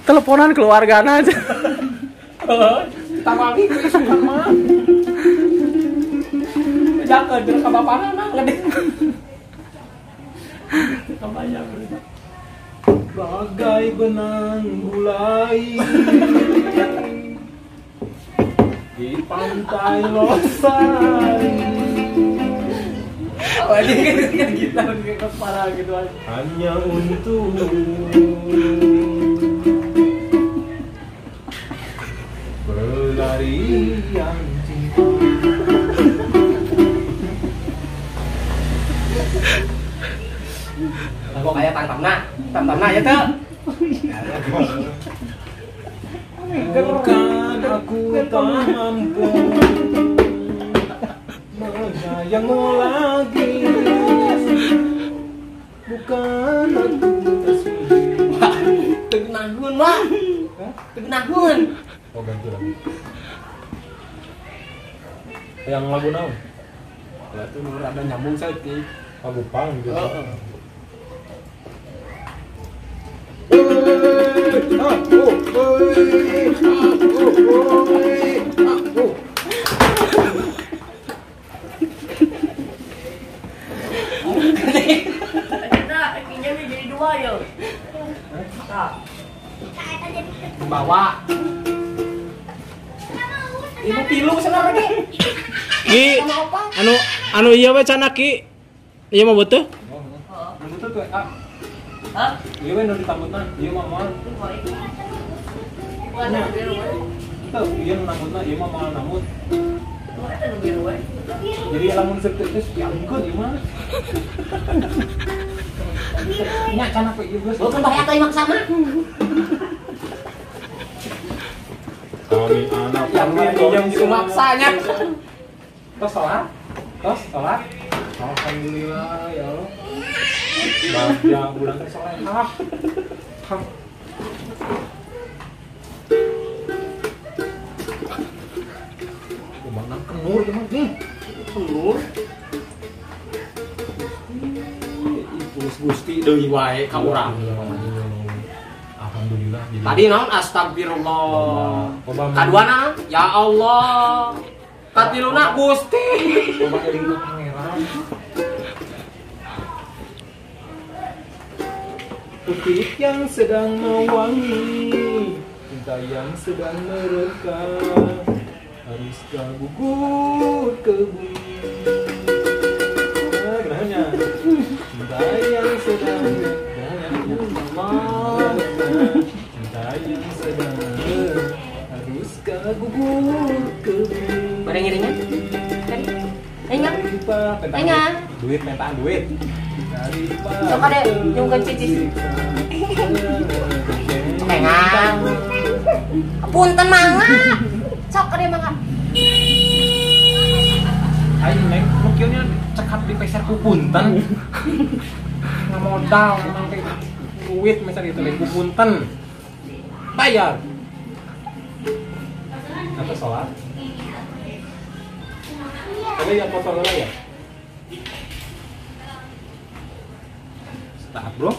Teleponan keluargana aja. Kita mami isukan mah. Jangan terus ka bapana mah gede. Kebayang berita. Bagai benang bulai di pantai Losari. Oh, ini kita ke kepala gitu aja. Hanya untuk berlarian cinta. Kok kayak tangtamna ya teh. Bukan aku tak mampu menyayangimu lagi. Bukan aku tak sudi. Tegenahun mah. Tegenahun. Oh ganti lagi. Yang lagu naon? Lah tuh rada nyambung saeutik. Lagu pang gitu. Kita jadi dua ya. Bawa. Ibu pilu sana lagi. Ki, anu iya we cana Ki. Iya mah betul. Betul tuh, ah. Hah? Iya we nu ditambutna, ieu mah moal. Tuh, ieu nu nambutna, ieu mah moal nambut. Jadi lamun seuteuh teh diangkeun ieu mah. Nya cana we ieu geus. Bukan bahaya teh maksa mah. Kami anak yang gitu maksanya. Tos sholat, tos sholat. Alhamdulillah ya Allah. Bagja bulan teh sholat. Ah. Mana kenur emang nih? Kenur. Gusti deui wae ka urang. Alhamdulillah. Tadi naon astagfirullah. Kaduana ya Allah. Katiluna Gusti. Loba eling ka pangeran. Putih yang sedang mewangi, cinta yang sedang merekah, haruskah gugur ke bumi? Nah, gerahnya. Cinta yang sedang, cinta yang sedang, haruskah gugur ke bumi? Pada ngiringnya? Enggak. Enggak. Duit, mintaan duit. Sok ada nyungkeun cicis. Engang. Punten mangga. Sok ada mangga. Aing neng, nu kieu nya cekap di peser ku punten. Ngamodal emang teh duit meser itu lain ku punten. Bayar. Atau sholat? Ada yang kotor lah ya? Start bro.